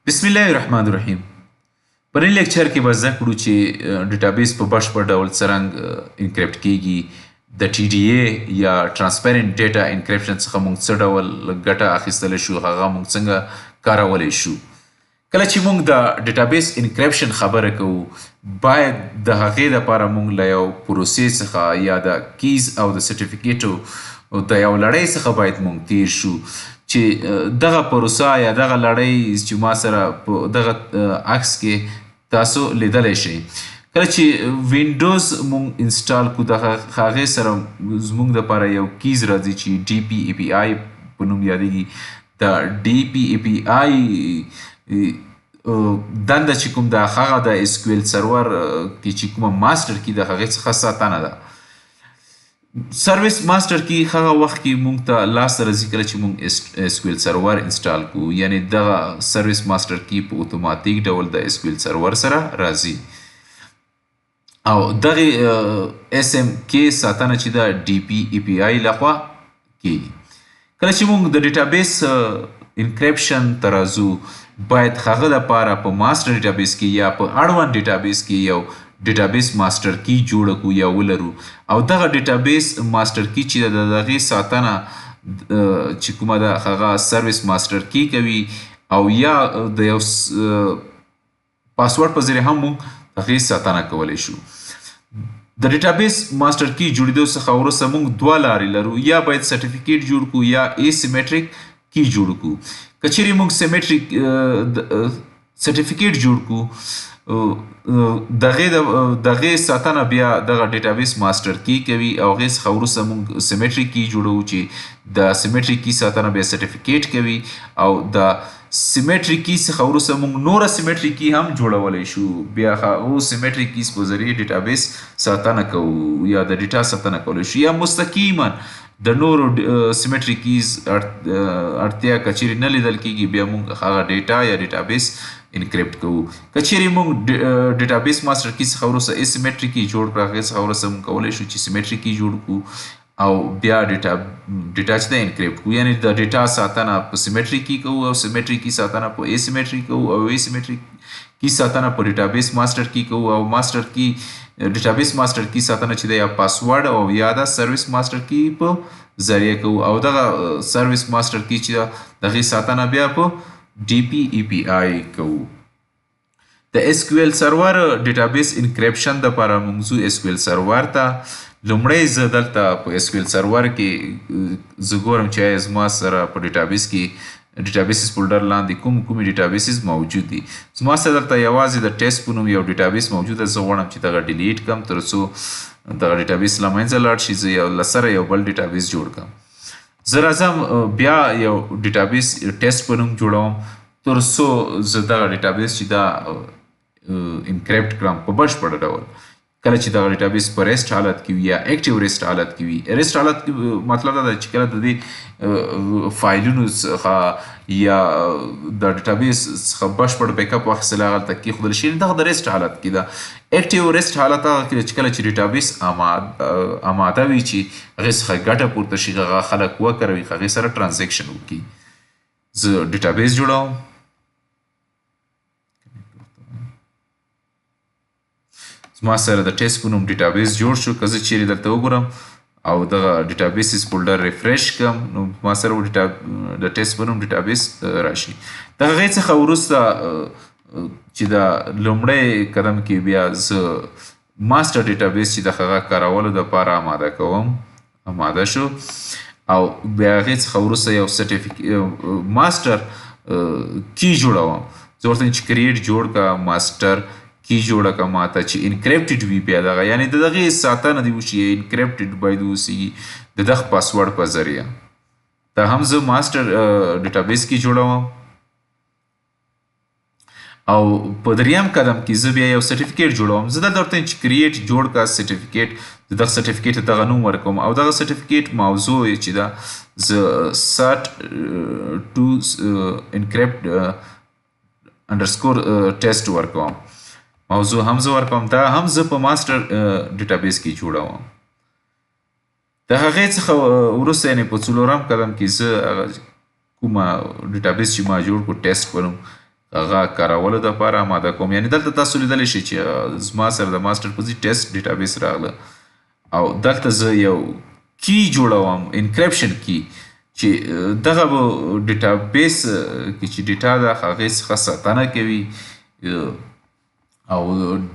بسم الله الرحمن الرحیم. په نن lecture کې به زده کړو چې database په بشپړ ډول څرنګه encrypt کیږي، د TDA یا transparent data encryption څخه موږ څه ډول ګټه اخیستلی شو، هغه موږ څنګه کارولی شو. کله چې موږ د database encryption خبره کوو، باید د هغې دپاره موږ له یو پروسې څخه یا د keys او د سرټیفیکیټو د یو لړۍ څخه باید موږ تیر شو، چې دغه پروسه یا دغه لړۍ چې ما سره په دغه عکس کې تاسو لیدلی شئ. کله چې وینډوز موږ install کړو، د هغې سره زموږ دپاره یو keys راځي چې DPAPI په نوم یادېږي. د DPAPI دنده چې کوم ده، هغه د SQL Server کې چې کومه master key د هغې څخه ساتنه ده. service master key هغه وخت کې مونږ ته لاسته راځي کله چې مونږ SQL Server install کړو، یعنی دغه service master key په اتوماتیک ډول د SQL Server سره راځي، او دغې SMK ساتنه چې ده DPAPI لخوا کیږي. کله چې مونږ د database encryption ته راځو، باید هغه دپاره په master database کې یا په اړوند database کې یو database master key جوړه کړو یا ولرو، او دغه database master key چې ده د دغې ساتنه چې کومه ده هغه service master key کوي، او یا د یو پاسورډ په ذریعه هم موږ هغې ساتنه کولی شو. د database master key جوړېدو څخه وروسته موږ دوه لارې لرو، یا باید سرټیفیکیټ جوړ کړو یا asymmetric key جوړ کړو. که چیرې موږ symmetric سرټیفیکیټ جوړ کړو، دغې ساتنه بیا دغه database master key کوي، او هغې څخه وروسته موږ symmetric key جوړوو چې د symmetric key ساتنه بیا سرټیفیکیټ کوي، او د symmetric key څخه وروسته موږ نوره symmetric key هم جوړولی شو. بیا هغو symmetric keys په ذریعه database ساتنه کوو یا د data ساتنه کولی شو، یا مستقیما د نورو symmetric keys اړتیا که چیرې نه لیدل کېږي، بیا موږ هغه data یا database encrypt کوو. که چیرې موږ database master key څخه وروسته asymmetric key جوړ کړه، هغې څخه وروسته موږ کولی شو چې symmetric key جوړ کړو او بیا data چې ده encrypt کړو. یعنې د data ساتنه په symmetric key کوو، او symmetric key ساتنه په asymmetric کوو، او asymmetric key ساتنه په database master key کوو، او master key database master key ساتنه چې ده یا پاسورډ او یا د service master key په ذریعه کوو، او دغه service master key چې ده دغې ساتنه بیا په DPAPI کوو. د SQL Server database encryption دپاره موږ ځو SQL Server ته. لومړی زه دلته په SQL Server کې زه ګورم چې آیا زما سره په database کې databases folder لاندې کوم کومې databases موجود دي. زما سره دلته یوازې د ټیسټ په نوم یو database موجود ده. زه غواړم چې دغه delete کړم تر څو دغه database له منځه لاړ شي، زه یو له سره یو بل database جوړ کړم. زه راځم بیا یو database test په نوم جوړوم تر څو زه دغه database چې دا encrypt کړم په بشپړ ډول. کله چې دغه database په rest حالت کې وي یا active rest حالت کې وي، rest حالت کې مطلب دا ده چې کله د دې فایلونو څخه یا د database څخه بشپړ backup واخیستل هغلته کېښودل شي، دغه د rest حالت کې ده. active rest حالت هغه کې ده چې کله چې database اماده وي چې هغې څخه ګټه پورته شي، هغه خلک وکاروي، هغې سره transaction وکړي. زه database جوړوم. زما سره د ټیسټ په نوم database جوړ شو. که زه چیرې دلته وګورم او دغه databases folder refresh کړم، نو ما سره د ټیسټ په نوم database راشي. د هغې څخه وروسته چې د لومړی قدم کې بیا زه master database چې د هغه کارولو دپاره اماده کوم، اماده شو، او بیا هغې څخه وروسته یو master key جوړوم. زه ورته وایم چې create جوړ کړه، master key جوړه کړه ماته چې encrypted وي. بیا دغه یعنې د دغې ساتنه دې وشي، encrypted باید واوسي د دغه پاسورډ په ذریعه. دا هم زه master database کې جوړوم. او په دریم قدم کې زه بیا یو سرټیفیکیټ جوړوم. زه دلته ورته وایم چې create جوړ کړه سرټیفیکیټ، د دغه سرټیفیکیټ دغه نوم ورکوم، او دغه سرټیفیکیټ موضوع یې چې ده زه cert two encrypt underscore test ورکوم، موضوع هم زه ورکوم. دا هم زه په master database کې جوړوم. د هغې څخه وروسته یعنې په څلورم قدم کې زه هغه کومه database چې ما جوړ کړو ټیسټ په نوم، هغه کارولو دپاره آماده کوم. یعنی دلته تاسو لیدلی شئ چې زما سره د master په ځای test database راغله او دلته زه یو key جوړوم، encryption key، چې دغه به database کې چې data ده هغې څخه ساتنه کوي او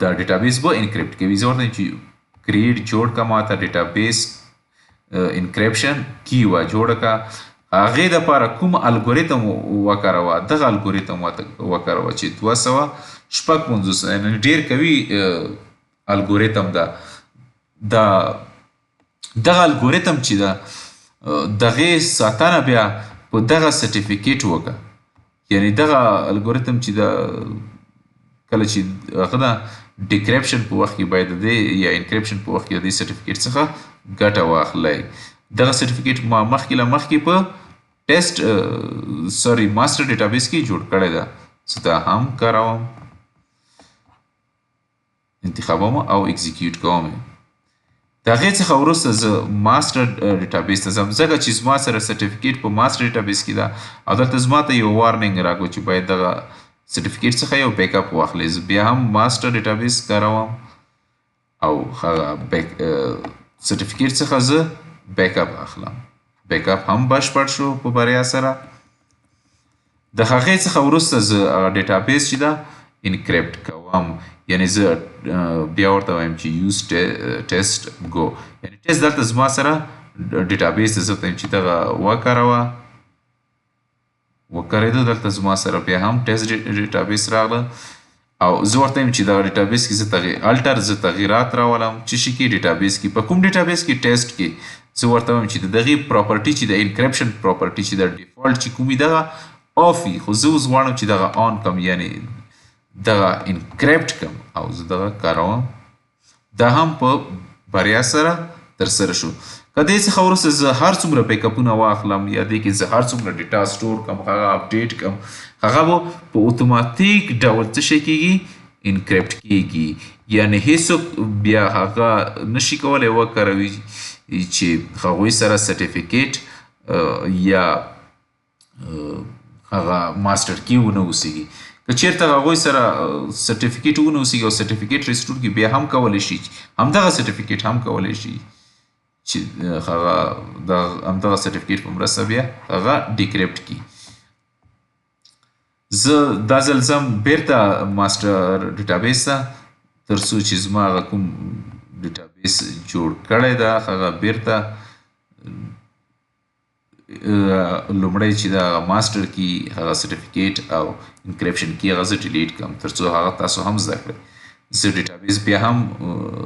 دا database به encrypt کوي. زه ورته وایم چې create جوړ که ماته database encryption key وه جوړه که. هغې دپاره کوم الګوریتم وکاروه، دغه الګوریتم وکاروه چې 256، یعنې ډېر قوي الګوریتم ده. دا دغه الګوریتم چې ده دغې ساتنه بیا په دغه certificate وکړه. یعنې دغه الګوریتم چې ده کله چې هغه ده decryption په وخت کې باید د دې یا encryption په وخت کې د دې certificate څخه ګټه واخلئ. دغه certificate ما مخکې له مخکې په test sorry master database کې جوړ کړی ده، زه دا هم کاروم، انتخابوم او execute کوم. د هغې څخه وروسته زه master database ته ځم، ځکه چې زما سره certificate په master database کې ده او دلته زما ته یو warning راکړو چې باید دغه certificate څخه یو backup واخلئ. زه بیا هم master database کاروم او هغه certificate څخه زه backup اخلم. backup هم بشپړ شو په بریا سره. د هغې څخه وروسته زه هغه database چې ده encrypt کوم، یعنې زه بیا ورته وایم چې use test go، یعنې ټیسټ دلته زما سره database ته زه ورته وایم چې دغه وکاروه، وکارېده. دلته زما سره بیا هم test database راغله او زه ورته وایم چې دغه database کې زه alter زه تغیرات راولم چې شي کې database کې، په کوم database کې ټیسټ کې. زه ورته وایم چې د دغې property چې د encryption property چې د default چې کومې دغه off وي، خو زه اوس غواړم چې دغه on کړم، یعنې دغه encrypt کړم او زه دغه کاروم. دا هم په بریا سره ترسره شو. که دې څخه وروسته زه هر څومره backup ونه واخلم یا دې کې زه هر څومره data store کړم، هغه update کړم، هغه به په اتوماتیک ډول څه شی کېږي؟ encrypt کېږي. یعنې هیڅوک بیا هغه نشي کولی وکاروي چې هغوی سره certificate یا هغه master key ونه اوسېږي. که چېرته هغوی سره certificate ونه اوسېږي او certificate restore کړي، بیا هم کولی شي همدغه certificate هم کولی شي چې هغه د همدغه certificate په مرسته بیا هغه decrypt کړي. زه دا ځل ځم بیرته master database ته، تر څو چې زما هغه کوم database جوړ کړی ده هغه بیرته لومړی چې د هغه master key هغه certificate او encryption key هغه زه delete کړم، تر څو هغه تاسو هم زده کړئ. زه database بیا هم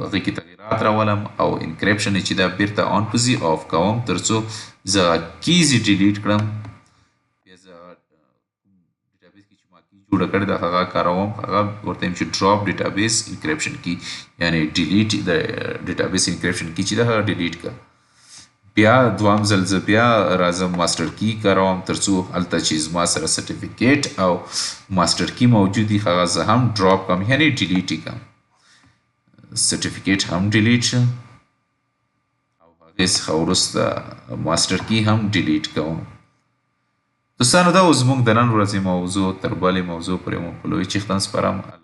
هغې کې تغیرات راولم او encryption چې دا بیرته on په ځای off کوم، تر څو زه هغه keys یې delete کړم. بیا زه هغه database کې چې ما key جوړه کړې ده هغه کاروم، هغه ورته وایم چې drop database encryption key، یعنې delete د database encryption key چې ده هغه delete کړه. بیا دوهم ځل زه بیا راځم master key کاروم، تر څو هلته چې زما سره certificate او master key موجود دي هغه زه هم drop کړم، یعنې delete یې کړم. certificate هم delete شه او هغې څخه وروسته master key هم delete کوم. دوستانو دا و زموږ د نن ورځې موضوع. تر بلې موضوع پورې مو په لوی چښتن سپارم. الله